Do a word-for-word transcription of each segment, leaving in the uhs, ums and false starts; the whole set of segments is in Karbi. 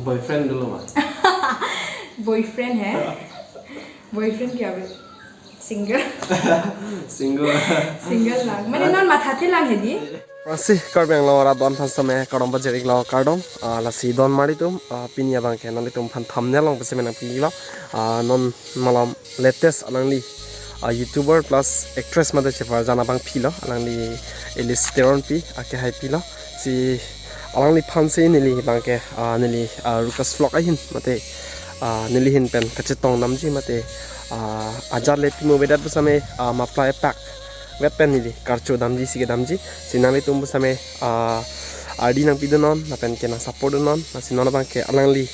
Boyfriend dolo ma? Boyfriend hai? Boyfriend kya bhi? Single. Single. Single lang. Mane non mathathe lang hedi. Lasi Karbi Anglong arat don aphan sitame kardom pajir-iklo, kardom. Ah, lasi don mari atum, ah, pini abang ke nanglitum aphan thumbnail along pisi menang pilo. Ah, non malom latest alangli, ah, YouTuber plus actress mate cheparjan abangpi lo, alangli Elis Teronpi, ah, kehaipi lo. Si alangliphan si neli abang ke, ah, neli, ah, Rukas Vlog ahin mate, ah, neli ahin pen kachetong damji mate, ah, ajat le pimo avedet pu sitame, ah, mapla epak vet pen neli karcho damji si kedamji. Si nanglitum pu sitame, ah, ardi nangpidunnon, lapen ke nang support dunnon, lasi non abang ke alangli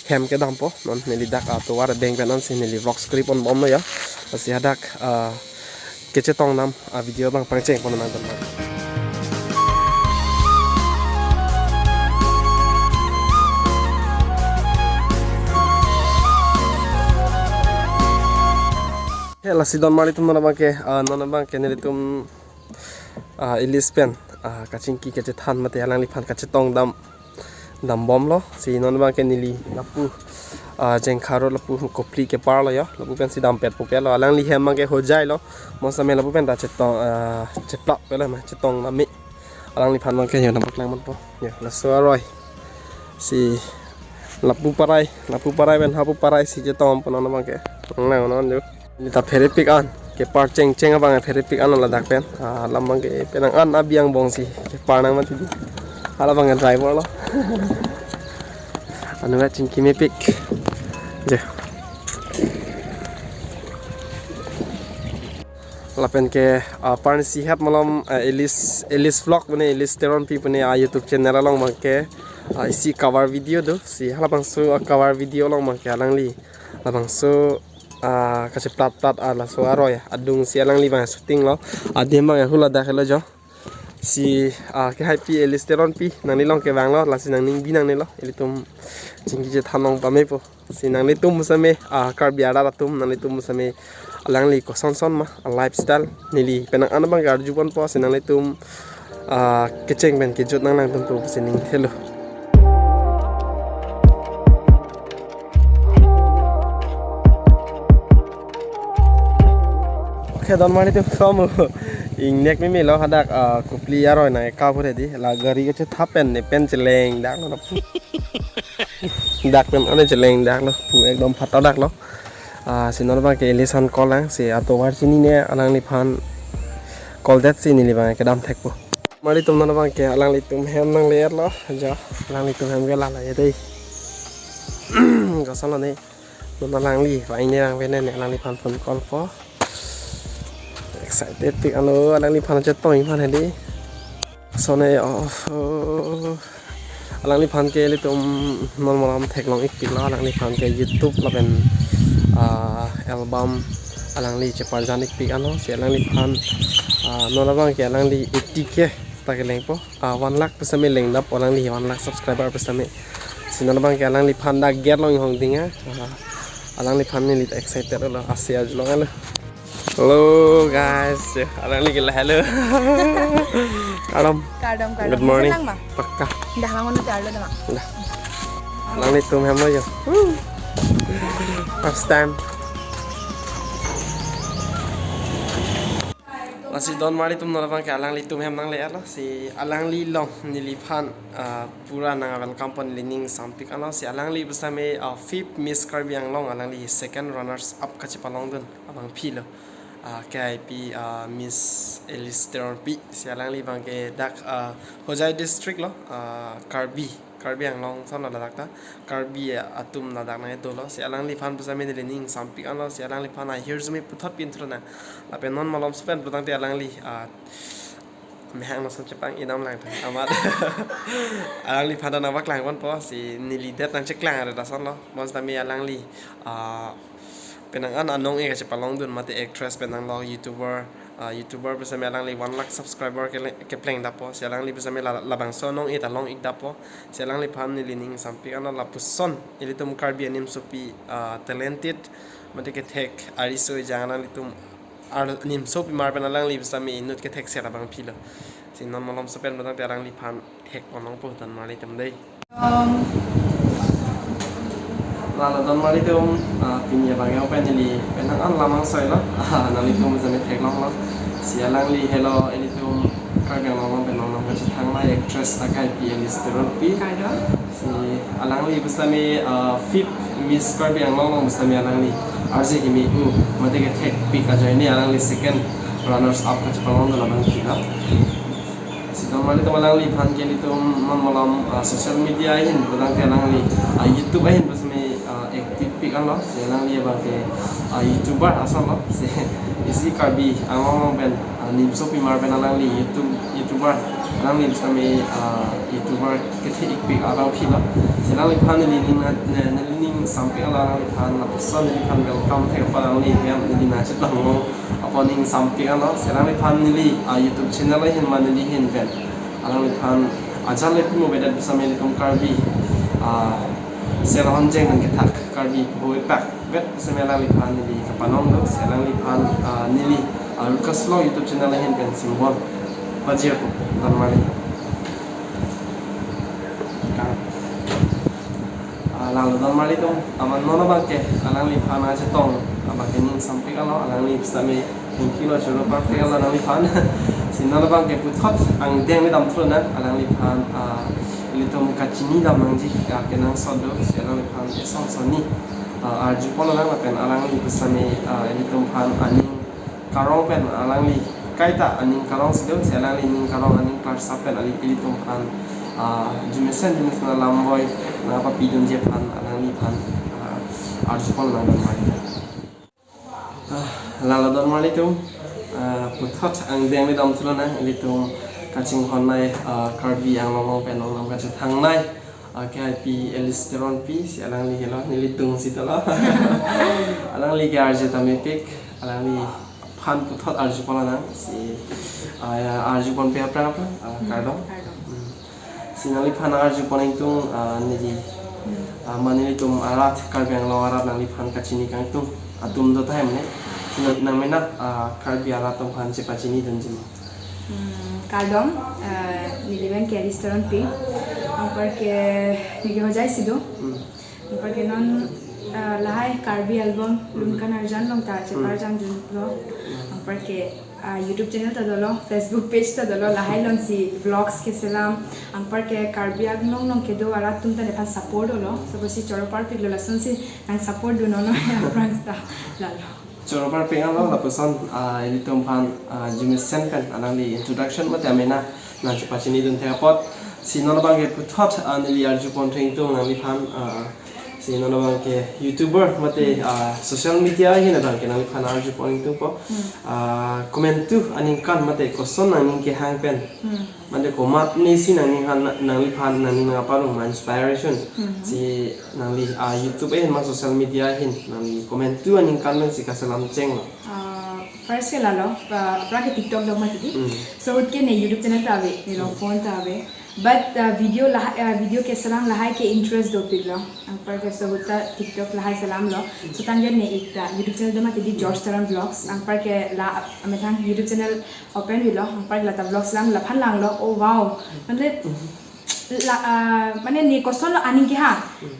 hem kedampo, non neli dak atovar abeng pen ansi neli vlogs kri ponbomlo ya. Lasi hadak, ah, kachetong dam, ah, video abang pangcheng pon nang teman. He, lasi don mari atum, non abang ke, ah, non abang ke nelitum, ah, Elis pen, ah, kachingki kachethan mate alangliphan kachetong dam, dambomlo. Si non abang ke neli lapu, ah, Jengkharo lapu Kopili kepar lo ya. Lapu pensi dampet po pelo. Alangli hem abang ke Hojai lo. Mo sitame lapu pen ta chetong, ah, cheplap pelo ma, chetong nami. Alangliphan abang ke ya, nangpaklang ponpo. Ya, laso aroi. Si lapu parai, lapu parai pen hapu parai si chetong pon non abang ke. Nang non jo. Neli ta pherepik an, kepar chengcheng abang pherepik an ladak pen. Ah, lam abang ke penang an abi angbong si kepar nang mati di. Hala abang ke driver lo. Anu ya chingki mepik. Je. Lapen ke, ah, parnisi het malom, ah, Elis, Elis Vlog pune, Elis Teronpi pune, ah, YouTube channel along abang ke, ah, isi cover video do. Si halabangso, ah, cover video along abang ke alangli labangso, ah, kacheplap plat, ah, laso aroi adung si alangli abang shooting lo. Adim abang hula dak helo jo. Si, ah, kehaipi Elis Teronpi, nangli along kevang lo, lasi nangning bi nangne lo, ilitum chingki chethan long pamepo. Si nanglitum pu sitame, ah, Karbi arat atum, nanglitum pu sitame alangli koson son ma, a lifestyle, neli penang an abang ke arju ponpo, si nanglitum, ah, kecheng pen kejut nang nangtum tu si ning thelo. Okay, don mari atum, from ingnek meme lo hadak, ah, Kopili aroi nang eka pure di, la gari kachethap pen ne pen cheleng dak lo lapu. Dak pen ane cheleng dak lo, pu ekdom phata dak lo. Ah, si non abang ke Elis aphan call lang, si atovar chinine, alangliphan call det si neli abang kedam thekpo. Mari atum, non abang ke alanglitum hem nangler lo, jo, alanglitum hem ke la la ya dei. Koson lo ne, non alangli, vaine rang vene ne, alangliphan phone call po. Excited pik ano, alangliphan chetong iphan hedi. Sone, oh, oh. Alangliphan ke ilitum non malom theklong ikpik lo, alangliphan ke YouTube lapen, ah, album alangli cheparjan ikpik ano, si alangliphan, ah, non abang ke alangli eighty K ta kelengpo, ah, one lakh pu sitame lengdap alangli, one lakh subscriber pu sitame. Si non abang ke alangliphan dak gate along inghong ding, ah, alangliphan neli excited lo, ase arjulong alo. Hello guys, ya, alangli ke la hello. Kardom. Kardom, kardom. Good morning. Lang ma? Pakka. Dah bangun itu alo dah ma. Dah. Alanglitum hem lo jo. First time. Lasi don mari atum, non abang ke alanglitum hem nangler lo, si alangli along neliphan, ah, pura nang welcome pon neli ning sampik ano, si alangli pu sitame, ah, fifth Miss Karbi Anglong, alangli second runners up kachepalongdun abangpi lo. Ah, kehaipi, ah, Miss Elis Teronpi, si alangli abang ke dak, ah, Hojai district lo, ah, Karbi, Karbi Anglong ason ladak ta, Karbi atum ladak nang dolo, si alangliphan pu sitame neli ning sampik ano, si alangliphan ahirjume puthot pin thro nang. Lapen non malom supen putangte alangli, ah, mehang lason chepang inam lang thang amat. Alangliphan ta nangpaklang ponpo, si neli det nangcheklang are lason lo. Mo sitame alangli, ah, penang an anong-e kachepalongdun mate actress penang lo, YouTuber, ah, YouTuber pu sitame alangli one lakh subscriber kele-, kepleng dapo, si alangli pu sitame la-, labangso anong-e ta long ik dapo, si alangliphan neli ning sampik ano, lapuson ilitum Karbi animsopi, ah, talented mate kethek ariso ejang alanglitum ar-, animsopi mar pen alangli pu sitame inut kethek ser abangpi lo. Si non malom supen putangte alangliphan thek ponlongpo, don mari atum dei. Um, Lalo donmarlitum, ah, pini abang yang pen neli pen nang an lamang soi lo. Ah, nanglitum jami theklong lo. Si alangli helo ilitum Karbi Anglong pen nongnam kachethangnei actress akaipi Alice Teronpi. Kardom. Si alangli pusitame, ah, fifth Miss Karbi Anglong pusitame alangli arje kimi u mate kethekpik ajoine alangli second runners up kachepalong do labang kilo. Si donmarlitum alangliphan ke ilitum non malom, ah, social media ahin pulotangte alangli, ah, YouTube ahin pusitame, ah, active pik anlo. Si alangli abang ke, ah, YouTuber ason lo. Si isi Karbi Anglong pen, ah, nimsopimar pen alangli YouTube YouTuber. Alangli pusitame, ah, YouTuber kethekpik abang philo. Si alangliphan neli ning na, ne, neli ning sampik anlo alangliphan lapuson neliphan welcome thek apot alangli hem neli nangchetong long apot ning sampik anlo. Si alangliphan neli, ah, YouTube channel ahin ma neli ahin pen alangliphan ajal le pimo bedet pusitame ilitum Karbi, ah, selahon jeng an kethak Karbi puhoi pak bet pusitame alangliphan neli kapanong do. Si alangliphan, ah, neli, ah, Lucas Vlog YouTube channel ahin pen simbol pajir donmarli. Ah, lalo donmarlitum, amat non abang ke alangliphan nangchetong abang ke ning sampik anlo, alangli pusitame thank you lo choro parpik anlo alangliphan. Si non abang ke puthot angdeng le damthu nang alangliphan, ah, ilitum kachini dam nangji, ah, kenangsot do. Si alangliphan eson sonni, ah, arjupon nang lapen alangli pusitame, ah, ilitum aphan aning karong pen alangli kaita aning karong si do. Si alangli ning karong aning klarsap pen ali ilitum aphan, ah, jumesen jumesen alam boi nangpapidunji aphan alangliphan, ah, arjupon nang donmarli. Ah, lalo donmarlitum, ah, puthot angdeng le damthu nang ilitum kachinghonnei, ah, Karbi Anglong pen nongnam kachethangnei, ah, akaipi Alice Teronpi. Si alangli helo nelitum si tolo. Alangli ke arje tame pik, alangliphan puthot arjupon nang. Si, ah, ya, arjupon pe aphrang aphrang, ah, kardom. Kardom. Hmm. Si nangliphan arjupon ingtung, ah, neli, ah, ma nelitum arat Karbi Anglong arat nangliphan kachini kangtung atum do tahai mane. Si nang, nang mena, ah, Karbi arat atum aphan chepachinidunji ma. Hmm, kardom, ah, neli abang ke Alice Teronpi. Anparke neli ke Hojai si do. Hmm. Anparke non, ah, lahai Karbi album Lunkan Arjan along ta cheparjandunlo. Hmm. Anparke, ah, YouTube channel ta dolo, Facebook page ta dolo, lahai alongsi vlogs keselam. Anparke Karbi Anglong along kedo arat atum ta nephan support dolo. So pusi choro parpik lo, lasonsi nang support dun non aphrang ta lalo. Choro parpik anlo lapuson, ah, ilitum aphan, ah, jumesen pen alangli introduction mate amena nangchepachinidun thek apot. Si non abang ke puthot, ah, neli arjupon thengtung nangliphan, ah, si non abang ke YouTuber mate, ah, social media ahin abang ke nangliphan arjupon ingtungpo. Hmm. Ah, komantu aningkan mate koson nangning kehang pen. Hmm. Mate komat ne si nangning han, nangliphan nangning nangparong ma inspiration. Hmm. Si nangli, ah, YouTube ahin ma social media ahin nangli komantu aningkan pen si kaselam chenglo. Ah, first ke lalo, ah, aphrang ke TikTok dok mati di. Hmm. So ahut ke ne YouTube channel ta ave, ne along phone ta ave. But, ah, video lahai, ah, video keselam lahai ke interest dopiklo. Anparke so ahut ta TikTok lahai selamlo. So tangdet ne ik ta YouTube channel do mati di, George Teron Vlogs. Anparke la amethang YouTube channel open avelo. Anparke lata vlogs selam, laphan langlo. Oh wow. Mane la, ah, mane ne kosonlo aning kehang.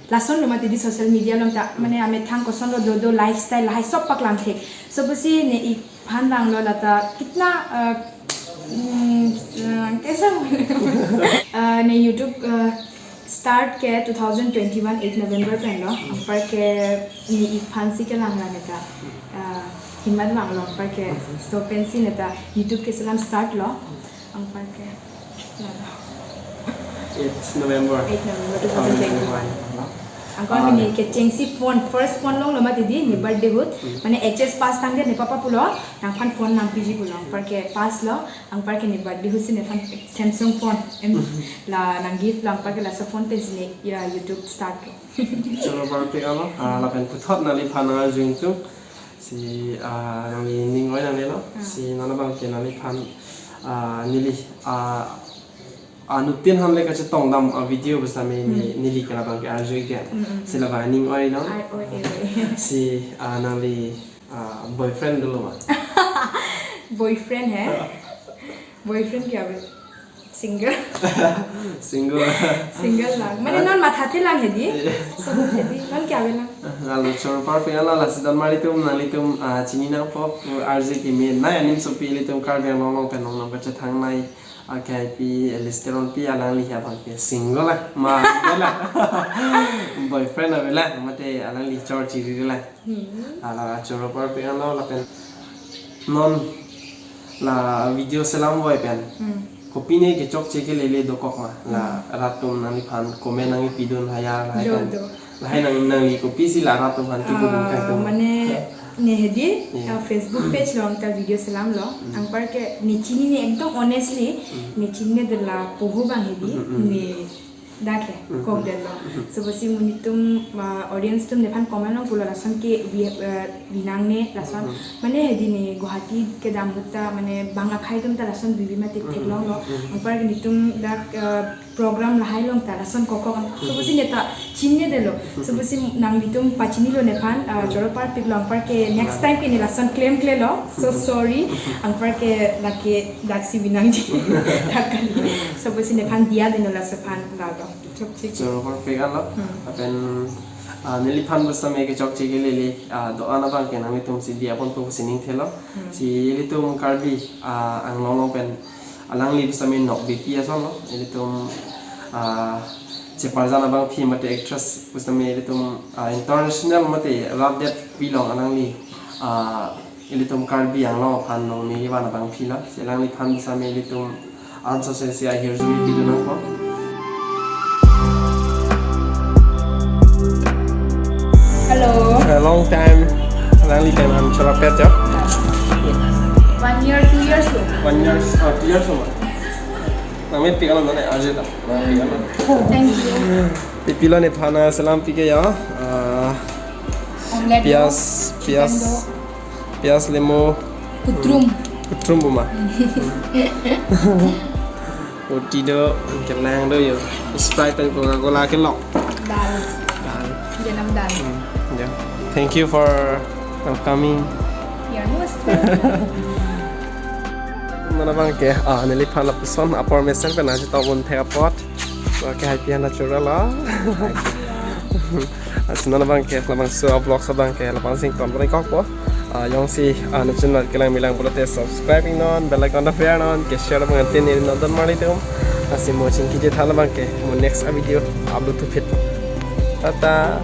Lasonlo mati di social media along ta. Mane amethang kosonlo dodo lifestyle lahai sob paklang thek. So pusi ne ikphan langlo lata kitna, ah, hmm, ah, kaisa, ah, ne YouTube, ah, start ke two thousand twenty-one eight November penlo. Anparke ne ikphan si kelang la neta, ah, himmat vanglo, anparke so pensi neta YouTube keselam startlo. Anparke lalo. Eight November. Eight November two thousand twenty-one. Anparke ne kechengsi phone, first phone longlo mati di, ne birthday ahut. Hmm. Mane H S pass tangdet ne papa pulo, nangphan phone nangpiji pulo. Anparke passlo, anparke ne birthday ahut si nephan Samsung phone. Em, la nang giftlo, anparke laso phone pensi ne ya YouTube startlo. Choro parpik anlo, ah, lapen puthot nangliphan nang arju ingtung. Si, ah, nangli ning oi nangnelo. Hmm. Si non abang ke nangliphan, ah, neli, ah, anuttin han le kachetong dam, ah, video pusitame ne, hmm, neli ke labang ke arju ik dia. Hmm, hmm, hmm. Si labang ning oi non. Ai, oi, oi, oi. Si, ah, nangli, ah, boyfriend dolo ma? Boyfriend hai? Boyfriend kya ave? Single. Single. Single lang. Mane non mathathe lang hedi. Yes. So hedi. Non kya avelang? Lalo choro parpik anlo, lasi donmarlitum nanglitum, ah, chini nangpo, R J Kimi, nai anim sopi ilitum Karbi Anglong along pen nongnam kachethangnei, ah, K I P, Alistair Rongpi, alangli abang ke single lang, ma, single lang. Boyfriend avelang, mate alangli chor chiri lang. Hmm. Ala choro parpik anlo lapen non la video selam voi pen. Hmm. Kopine kechokche kelele dokok ma? La Hmm. rat atum nangliphan comment nangpidun haya lahai Do, kan. Do. Lahai nang nangli kopisi la rat atum aphan Ah, kibudun kaitum? Mane ne hedi, Yeah. ah, Facebook page along ta video selamlo. Hmm. Anparke ne chinine ekdom honestly, Hmm. ne chinine de lapu abang hedi, Hmm, hmm, hmm. ne dak ke, Hmm. kokdetlo. Hmm. So pusi monit atum, ah, audience atum nephan comment along pulo lason ke vi-, eh, vinangne lason. Hmm. Mane hedi ne Guwahati kedam ahut ta mane bang akhei atum ta lason bibi mati Hmm. theklonglo. Hmm. Anparke netum dak, eh, program lahai along ta lason kokok. So Hmm. pusi ne ta chininedetlo. So pusi nanglitum pachinilo nephan, ah, Hmm. choro parpiklo, anparke next Hmm. time ke ne lason klemklelo. So Hmm. sorry. Anparke lake daksi binangji. Dak kali. So pusi nephan diya dino laso aphan lalo. Chokche. Choro parpik anlo. Hmm. Lapen, ah, neliphan pusitame kechokche kelele, ah, do-an abang ke nanglitumsi diya ponpo pusi ningthelo. Hmm. Si ilitum Karbi, ah, Anglong along pen alangli pusitame nokbepi asonlo. Ilitum, ah, cheparjan abangpi mate actress pusitame ilitum, ah, international mate rapdet pilong alangli, ah, ilitum Karbi Anglong aphan nongneli van abangpilo. Si alangliphan pusitame ilitum ansose si ahirjume pidun nangpo. Hello. A long time. Alangli time aphan chorapet jo. One year, two years lo. One year, oh, two years lo ma? Nangmepik anlo non, eh, R J ta. Nangmepik anlo. Thank you. Pipilo nephan, ah, selam pike ya. Ah, Omelette pias, do, pias, chicken do. Pias lemo. Kutrum. Kutrum buma. Roti do, kelang do yo. Sprite pen Coca-Cola kelok. Dal. Dal. Janam dal. Hmm, ya. Thank you for welcoming. You're most welcome. Non abang ke, ah, neliphan lapuson apor mesen pen nangchetong un thek apot. So, ke hai pian na chura la. Lasi non abang ke, labangso a-vlog so abang ke, labangsi ington beri kokpo. Ah, jongsi, ah, ne channel kelang milang pulote subscribe iknon, bell icon ta press non, ke share abang tin ne non donmarlitum. Lasi mo chingki je thala abang ke, mo next a-video upload to fit. Tata.